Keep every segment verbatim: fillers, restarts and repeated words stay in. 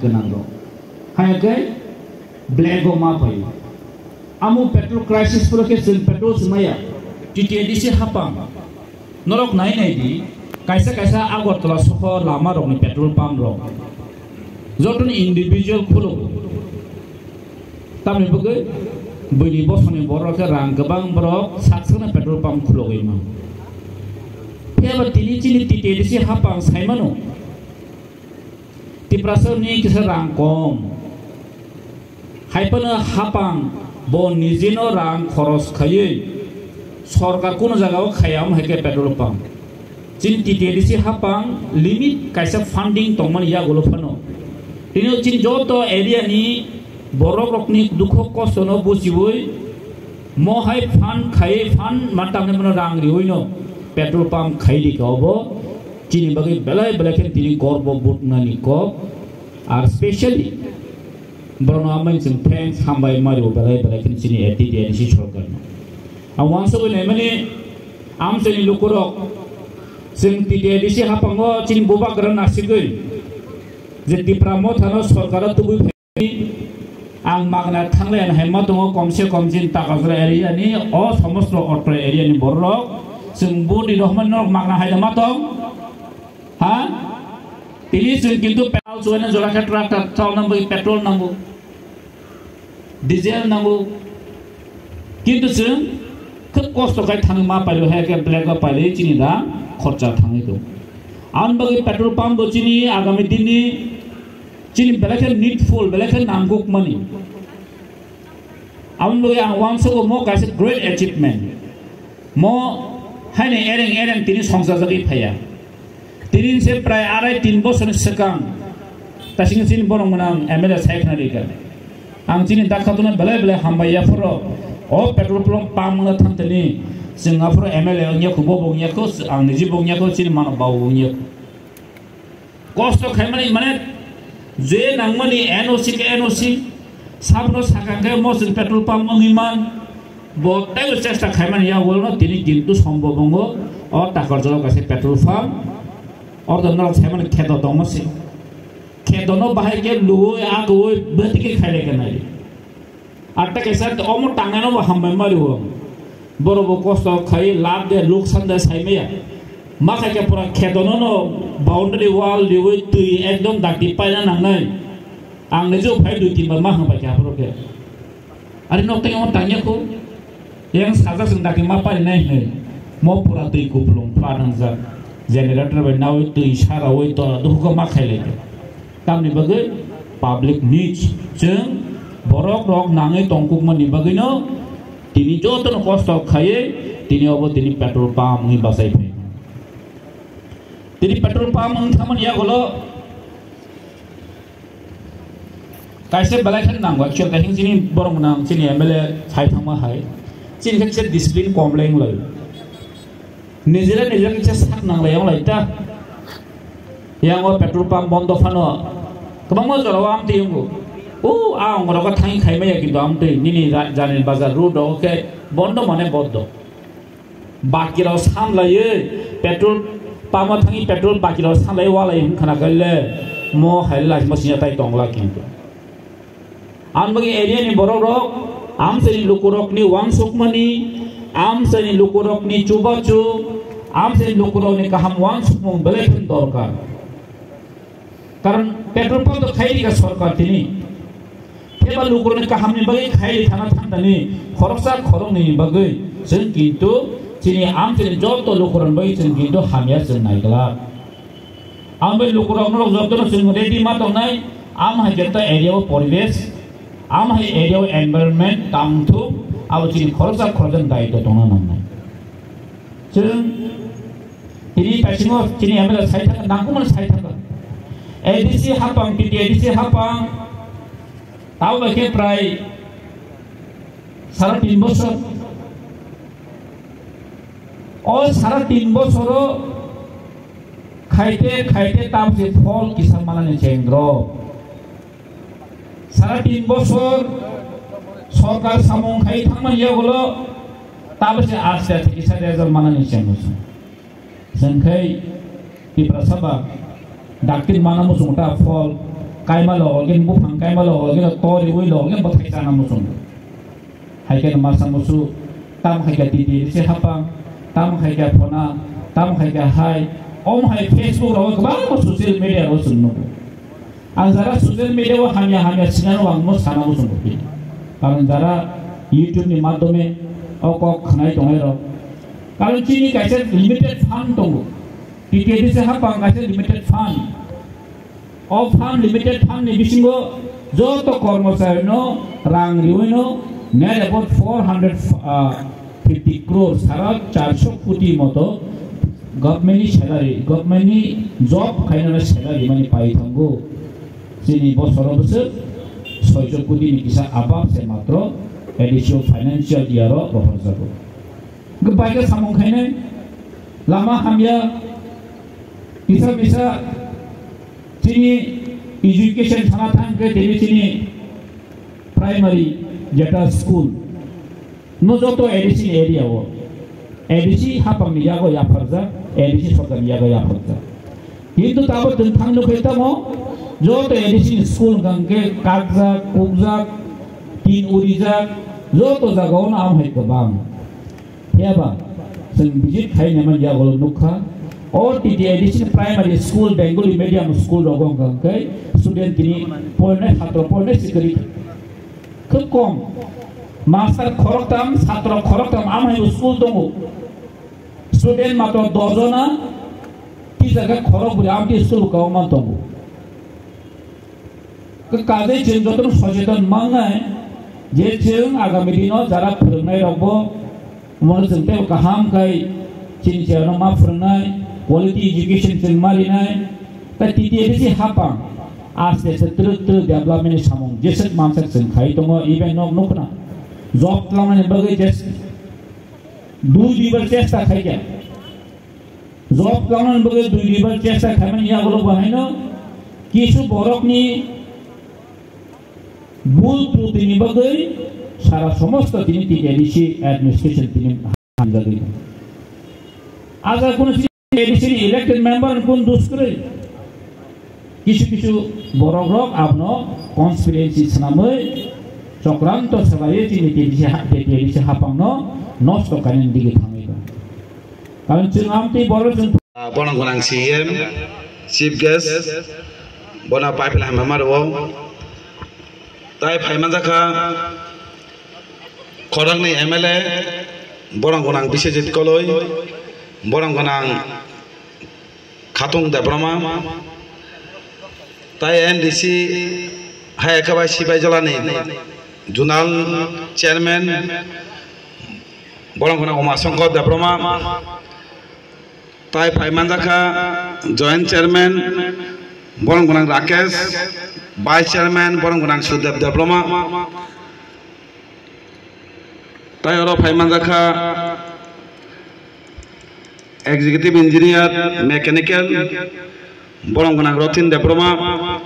gwnang rok. Haya khe black o ma pai. Amo petrol crisis pore khe chwng petrol se maya. T T A D C hapang. Norok nai nai di, kaisa kaisa Agartala sohor lama rokni petrol pump rok. Jotoni individual khulo. Tamni bagwi buini bosongni borok khe rang kwbang borok sak sakno petrol pump khulogwi mano. Phiya ba tini chini T T A D C hapang sai mano. Tiprasa ni kisa rang kom. Hai phano hapang bo nijino rang khoros khaiwi sorkar kuno jagao khaya, omo hai khe petrol pump. Chini T T A D C hapang limit kaisa funding tongmani yagulo phano. Tini chini joto area ni borok rokni dukho kosto no buchiwi mo hai fund khai, fund ma tamni mano rang riwi no petrol pump khai di ka obo chini bagwi belai belai khe tini gorbo butnani kok. Ar specially borokno amai chwng thanks hambai mario belai belai khe chini T T A D C sorkarno. Ang wansugwi naimani amchaini lukurok chwng T T A D C hapango chini bubagra nasigwi je Tipra mothano sorkaro tubui phai ang magna thanglai hai ma tongo, komse kom chini Takarjala area ni o somosto Otro area ni borok chwng budi rohman nok magna hai ma tong. Ha? Tini chwng kintu petrol chubaina jora khe tractor chal nangwi petrol nango. Diesel nango. Kintu chwng khub kosto khai thangwi ma pailo, hai khe black o pailwi chini da khorcha thangwi tong. Aboni bagwi petrol pump bo chini agami dinni chini belai khe needful, belai khe nangkukmani. Aboni bagwi ang uansugo mo kaisa great achievement. Mo haino ereng ereng tini songchajagwi phaiya. Tini se prai arai tin bosorni swkang tasing chini borok mwnang M L A sai khna rika. Ang chini dakhatuna belai belai hambai yaphoro o petrol pump pump wngna thangtani chwng aphoro M L A wngya kho, bo bo wngya kho, ang niji bo wngya kho, chini mano bau wngya kho. Kosto khaimani mane je nangmani N O C khe N O C, sabno sakang khe mo chwng petrol pump wngwi man. Bo teibo chesta khaimani ya world no tini kintu sombhob wngo o Takarjala kaisa petrol pump. Ordo norok saimani kheto tongma se. Kheto no bahai khe luwi akwui bwtwi khe khailai khe nai. Ar ta kaisa omo tangnano bo hambai mari o. Borok bo kosto khai lab de luksan de saimaya. Ma khai khe pura kheto no no boundary wall riwi twi ekdom dakti paina nangnai. Ang ni jok phai dui tin bar ma hang pai khe aphuru khe. Ari nok teng omo tangya kho. Yang sajak sing dakti ma parinai hinwi. Mo pura twi kupulung pha nangjak. Generator bai nawi twi sarawi tola duhugo ma khailai khe. Tamni bagwi public needs, chwng borok rok nangwi tongkukmani bagwino tini jotono kosto khaiwi tini obo tini petrol pump wngwi bachai phai. Tini petrol pump wng thangmani yagulo kaisa belai khe nango, actual kaisa chini borok nang chini M L A sai thangma hai chini khe discipline kom lai wng lai. Nijera nijera kisa sak nanglai wnglai ta. Yang o petrol pump bondo phano kwbangma jora o amtwi wngo. O a ongorok thangwi khaimaya kintu amtwi nini ra-, jani bazar road o khe bondo mane bondo. Bakirok samlaiwi petrol pump o thangwi petrol bakirok samlaiwi walai wng khna khaile mo hai lai mo sinya tai tongla kintu. Ang bagwi area ni borok rok, amchaini lukurokni wansukmani, amchaini lukurokni chubachu, amchaini lukurokni kaham wansukmung belai khe dorkar. Karon petrol pump to khai rika sorkar tini. Theba lukurokni kahamni bagwi khai ri thana thangtani khoroksa khoroknwi bagwi chwng kintu chini amchaini joto lukurokni bagwi chwng kintu hamya chwng naiglak. Ang bai lukurok norok jotono chwng ready ma tongnai, ang hai khe ta area o poribesh, ang hai area o environment tang thuk, abo chini khoroksa khoroksa daitw tongna nangnai. Chwng tini taisingo chini M L A sai thangkha, nangkukmano sai thangkha. A D C hapang, T T A D C hapang, tabo bai khe prai sara tin bosor. O sara tin bosoro khaite khaite tamse phol kisa manani chengro. Sara tin bosor sorkar samung khai thangmani yagulo tamse aste aste kisa result manani chengro. Chengkhai Tiprasa ba dakti mana musung ta phol Kaima logo khe buphang kaima logo khe toriwi logo khe bwthai chana muchungo. Hai khe masa musu tam hai khe T T A D C hapang, tam hai khe phona, tam hai khe hai, om hai Facebook rogo kwbangma social media rogo chwng nugo. Ang jara social media o hamya hamya sinano ang no sana muchungo. Karon jara YouTube ni madhyome o kok khwnai tongnai rok. Karon chini kaisa limited fund tongo. T T A D C hapang kaisa limited fund. O fund, limited fund ni bisingo joto kormochari no rang riwi no net about four hundred fifty crore, sara charso koti moto government ni salary, government ni job khainani salary mani pai thango. Chini bosoro bwswk soiso koti ni kisa abab se matro A D C o financial year o rohorjago. Gbai khe samung khainai, lama hamya, kisa misa chini education sana thang khe tini chini primary jeta school no joto A D C ni area o, A D C hapang ni yago yapharjak, A D C sorkar ni yago yapharjak. Kintu tabo tong thang nukhe tamo joto A D C ni school hwnkhe kakjak, kukjak, tin urijak, joto jaga o no am hai kwbang. Phiya ba, chwng visit khai naimani yago nukha, o T T A D C primary school, Bengali medium school rogo hwnkha khe student tini porinai, satro porinai sikiri khub kom. Master khoroktham, satro khoroktham, amhai school tongo. Student matro dos jona, teacher khe khorok bwrwi, amtwi school kwbangma tongo. Kajai chwng jotono socheton mangnai je chwng agami dino jara phwrwngnai rokbo omono chwng teibo kaham khai chini chayano ma phwrwngnai, quality education chwng ma rinai. Tai T T A D C hapang aste aste twrwk twrwk development ni samung jeswk mansak chwng khai tongo, even nok nukna job twlangnani bagwi jes dui duibar chesta khaikha. Job twlangnani bagwi dui duibar chesta khaimani yagulo bo haino kisu borokni bul trutini bagwi sara somosto tini T T A D C administration tini hamjagwi. Aja kuno T T A D C ni elected member kun duskrwi. Kisu kisu borok rok abono conspiracy swnamwi chokranto swlaiwi chini T T A D C ha-, T T A D C hapangno nosto kainani digi thangwi tong. Karon chwng amtwi borok chwng Ah, bono gwnang C M, Chief Guest, bono pipeline hamya ma rwo. Tai phai manjakha khoroknwi M L A, bono gwnang Biswajit Koloi, bono gwnang Khatung Debbarma, tai M D C hai khe bai Sipaijala ni Zonal Chairman, borok gwnang Uma Shankar Debbarma, tai phai manjakha Joint Chairman, borok gwnang Rakesh, Vice Chairman, borok gwnang Sudev Debbarma. Tai oro phai manjakha Executive Engineer Mechanical, borok gwnang Rothin Debbarma,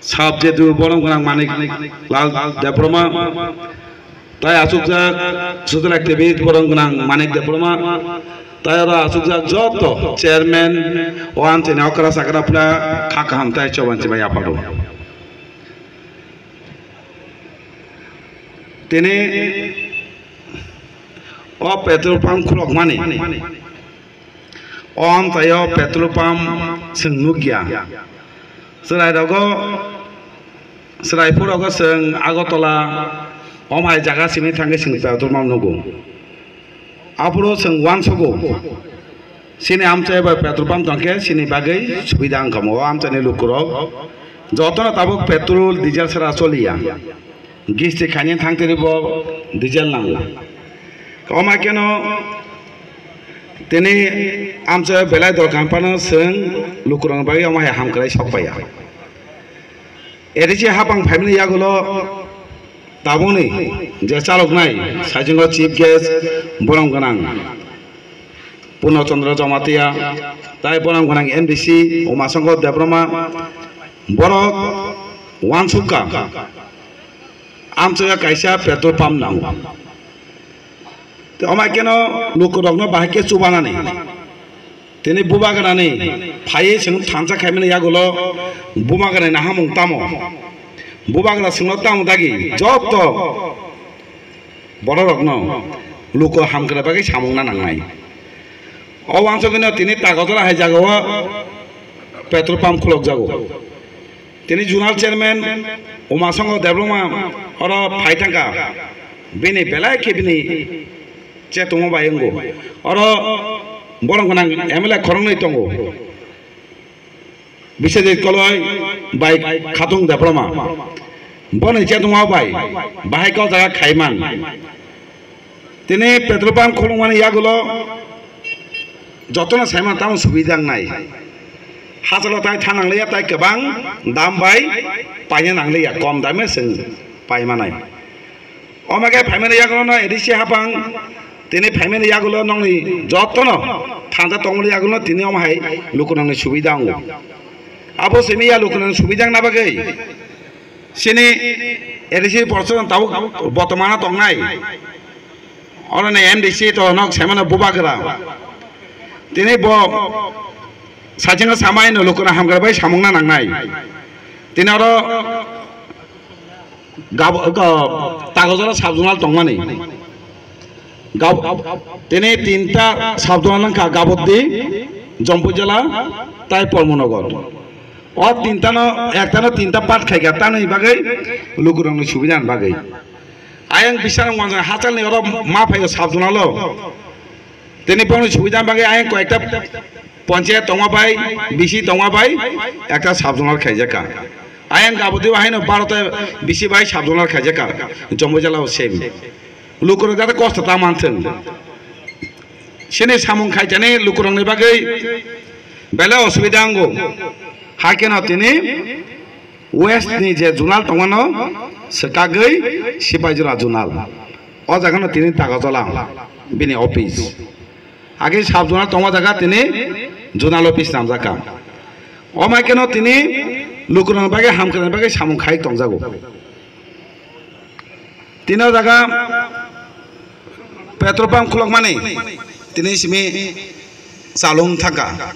Sub J D U borok gwnang Manik Lal Debbarma, tai achukjak Social Activist borok gwnang Manik Debbarma, tai oro achukjak joto Chairman, o amchaini okra chakra phla kha kaham tai chobanchi bai yapharo. Tini o petrol pump khulokmani, o amchaio petrol pump chwng nukya. Chwrai rogo, chwrai phuru rogo chwng Agartala, omhai jaga simi thangwi chwng petrol pump nugo. Aphuru chwng uansugo, chini amchai bai petrol pump tongkhe chini bagwi subida wngkha. O amchaini lukurok jotono tabuk petrol, diesel sara choliya. Gisti khaini thangtwrwi bo diesel nango. Omo kheno tini amchai belai dorkar phano chwng lukurokni bagwi omo hai hamkrai sok paiya. A D C hapang phaimani yagulo tabukni je chaloknai saichungo chief guest borom gwnang Purno Chandra Jamatia, tai borom gwnang M D C Uma Shankar Debbarma, borok uansukha amchai kaisa petrol pump nango. Tei omo kheno lukurokno bahai khe chubanani. Tini bubagrani phaiwi chwng thansa khaimani yagulo bubagrani nahamung tamo? Bubagra chwngno tamo dagi? Joto bororokno luku hamkra bagwi samungna nangnai. O wansugwino tini Tagojola hai jagao petrol pump khulokjago. Tini zonal chairman Umasongho Debbarma oro phai thangkha, bini belai khe bini chetungo bai wngo. Oro borok gwnang M L A khoroknwi tongo. Biswajit Koloi bai Khatung Debbarma. Boni chetungo bai bahai kok jaga khaiman. Tini petrol pump khulukmani yagulo jotono saiman tamo subida wngnai. Hachalo tai thanang liya tai kwbang dam bai paina nang liya, kom dame chwng paimanai. Omake phaimani yagulo no A D C hapang, tini phaimani yagulo nongni jotono thanda tongmani yagulo tini omo hai lukunangni subida wngo. Abo simi ya lukunangni subida wngna bagwi chini A D C porson tabuk botomano tongnai. Oro ni M D C to nok saimano bubagra. Tini bo sachingo samai no lukunang hamkra bai samungna nangnai. Tini oro Gab-, ga-, Tagojola sub-zonal tongmani. Gab-, tini tinta sub-zonal wngkha, Gaboddi, Jampuijala, tai Polmonogot. O tintano, ektano tinta part khaikha, tamoni bagwi lukurokni subidani bagwi. Ayang bisal wanjang hachalni oro ma phaio sub-zonalo. Tini boni subida bagwi ayang koyekta panchayat tongma bai, B C tongma bai, ekta sub-zonal khaijakha. Ayang Gaboddi haino barota B C bai sub-zonal khaijakha, Jampuijala o same. Lukurok jate kosto ta manthung. Chini samung khaijani lukurokni bagwi belai osubida wngo. Haikhe no tini West ni je zonal tongmano swkagwi Sipaijora zonal. O jaga no tini Tagojola bini office. Age sub zonal tongma jaga tini zonal office namjaka. O mai keno tini lukurokni bagwi hamkrai bagwi samung khai tongjago. Tini o jaga petrol pump khulokmani tini simi chalung thangkha.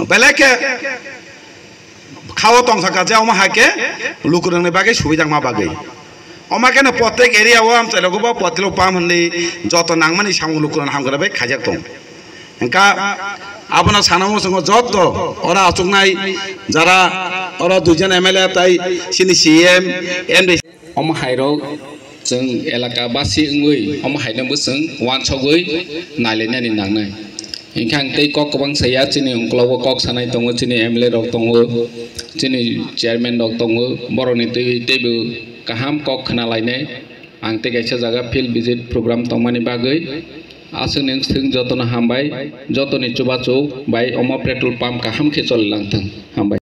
Belai khe khao tongthaka je omo hai khe lukurokni bagwi subidangma bagwi. Omo kheno protek area o amchai rogo bo petrol pump hinwi joto nangmani samung lukurokno hamkrai bai khaijak tong. Hingkha abono sana muchungo joto oro achuknai jara oro duijon M L A tai chini C M, M D C. Omo hairok chwng elaka basi wngwi omo haino bo chwng wansogwi nailainani nangnai. Hingkhe ang tei kok kwbang saya, chini ukologo kok sanai tongo, chini M L A rok tongo, chini chairman rok tongo, borokni twi teibo kaham kok khna lainai. Ang tei kaisa jaga field visit program tongmani bagwi aswkni wngthwng jotono hambai, jotoni chubachu bai omo petrol pump kaham khe choli langthwng. Hambai.